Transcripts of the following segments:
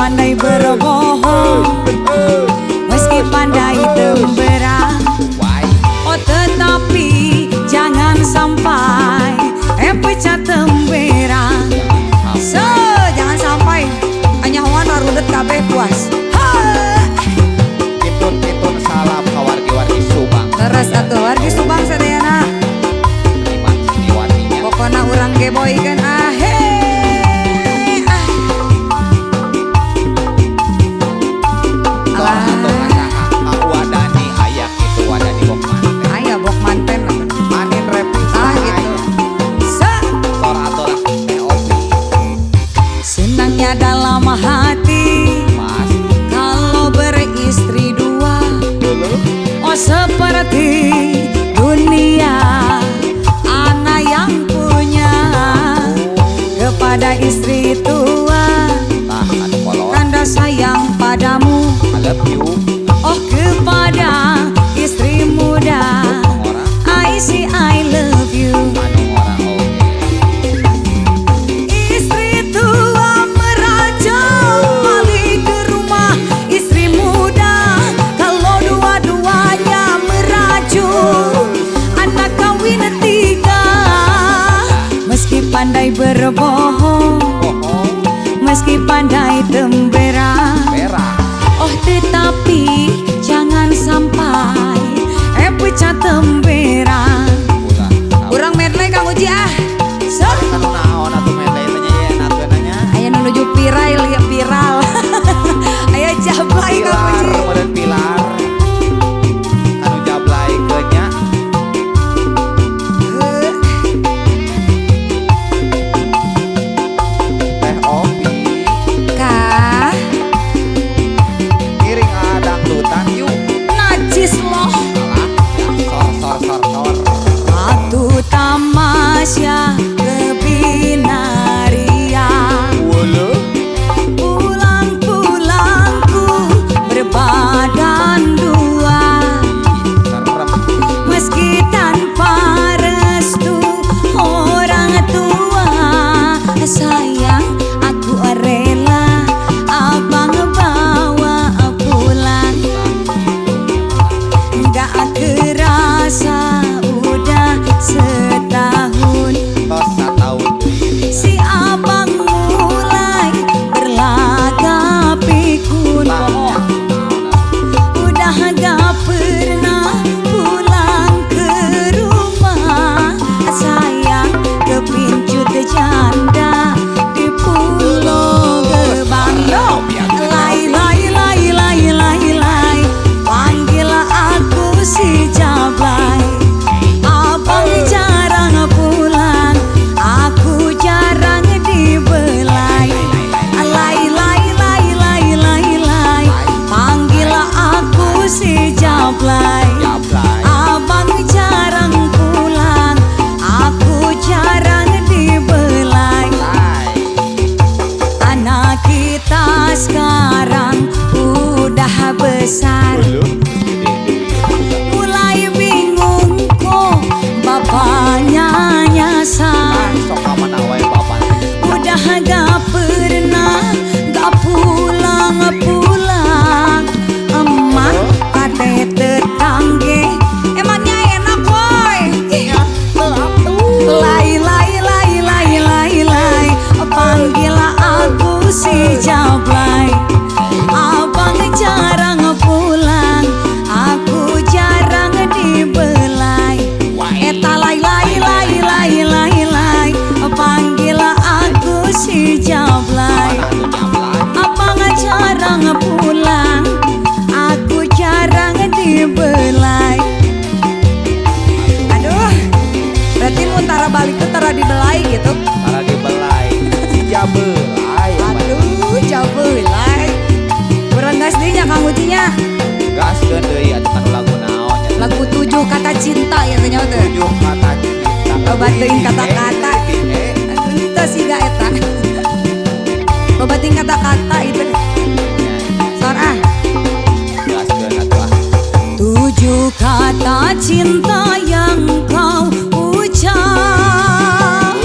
Pandai berbohong, meski pandai temberang, oh tetapi jangan sampai pecah temberang. So, jangan sampai anyahoan rarudet kabeh puas. Kitun-kitun salam ka wargi-wargi Subang. Terus atuh wargi Subang sadayana. Pokona urang geboy kan ahe. Wadani aya kitu wadani bok manten. Aya bok manten. Anin repi ah gitu. Sor atuh lah teh opi. Senangnya dalam hati Mas kalau beristri dua. Oh seperti dunia anak yang punya kepada istri tua. Tanda sayang padamu. I love you. Oh kepada istri muda, I say I love you. Istri tua merajuk balik ke rumah istri muda. Kalau dua-duanya merajuk, anak kawin tiga. Meski pandai berbohong, meski pandai temberang, oh tetapi jangan sampai pecah temberang. Urang medley Kang Uji ah. So. Naon atuh medley teh nya atuh nanya. Aya nu nuju viral ya viral. Aya jablay Kang Uji. Meureun pilar. Anu jablay ke nya. Teh Opi. Kah? Ngiring adangdutan yuk. Najis loh. Sor sor sor sor. Waktu tamasya ke Binaria, pulang-pulangku berbadan dua. Meski tanpa restu orang tua, sayang aku rela abang bawa pulang. Gak kerasa udah setahun, si abang mulai berlagak pikun. Udah gak pernah pulang ke rumah, sayang kepincut janda di Pulau Gebang. Lai lai lai lai lai lai, panggil aku si Jablay. Abang jarang pulang, aku jarang dibelai. Lai lai lai lai lai lai, panggil aku si Jablay. Abang jarang pulang, aku jarang dibelai. Anak kita sekarang udah besar, mulai bingung kok bapaknya nyasar. Udah gak pernah gak pulang-pulang, emak kate tetangge emangnya enak boy. Lai lai lai lai lai lai, panggil aku si Jablay. Abang jarang pulang, aku jarang dibelai. Eta lai lai lai lai lai lai, panggil aku si Jablay. Abang jarang pulang, aku jarang dibelai. Aduh, berarti mun tara balik tuh tara dibelai gitu. Tara dibelai, si Jablay. Aduh, Jablay. Kurang gas deui nya Kang Ujinya. Gaskeun deui atuh kan lagu naon nya. Lagu 7 kata cinta ya teh nya teh. 7 kata cinta. Loba teuing kata-kata. Aduh, teu siga eta. Loba teuing kata-kata itu. Sor ah. Gaskeun atuh ah. 7 kata cinta yang kau ucap,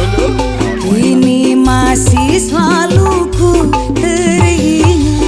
kini masih selalu ku teringat.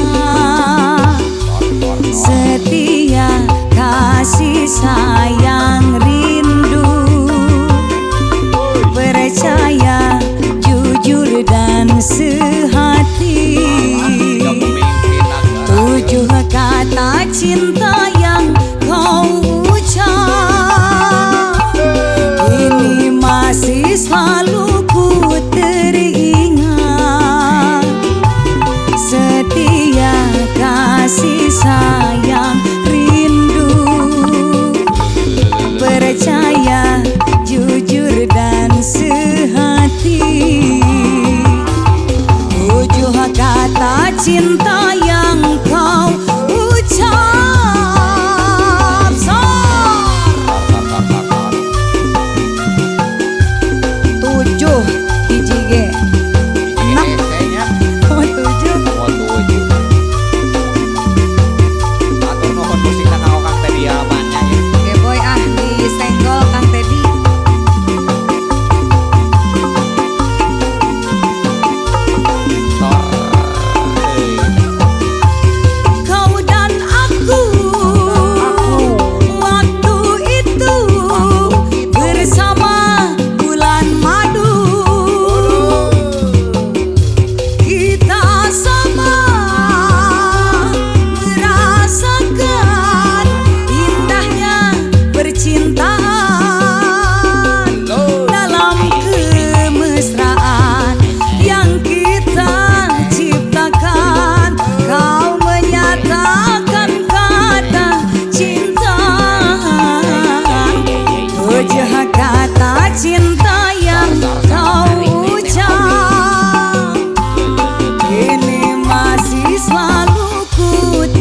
selalu ku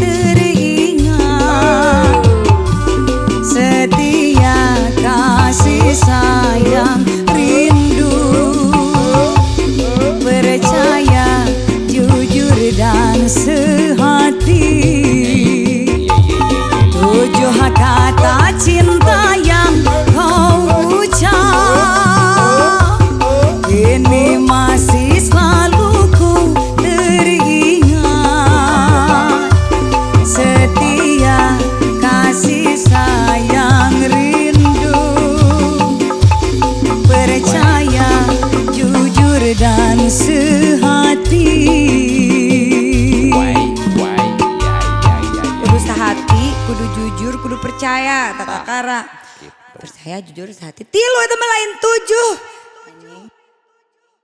teringat. Setia kasih sayang rindu, percaya jujur dan sehati. 7 kata cinta yang kau ucap kini masih selalu ku teringat. Setia kasih sayang rindu, percaya jujur dan sehati. Kudu sehati, kudu jujur, kudu percaya, tata kara. Gitu. Percaya, jujur, sehati. 3 itu mah lain 7.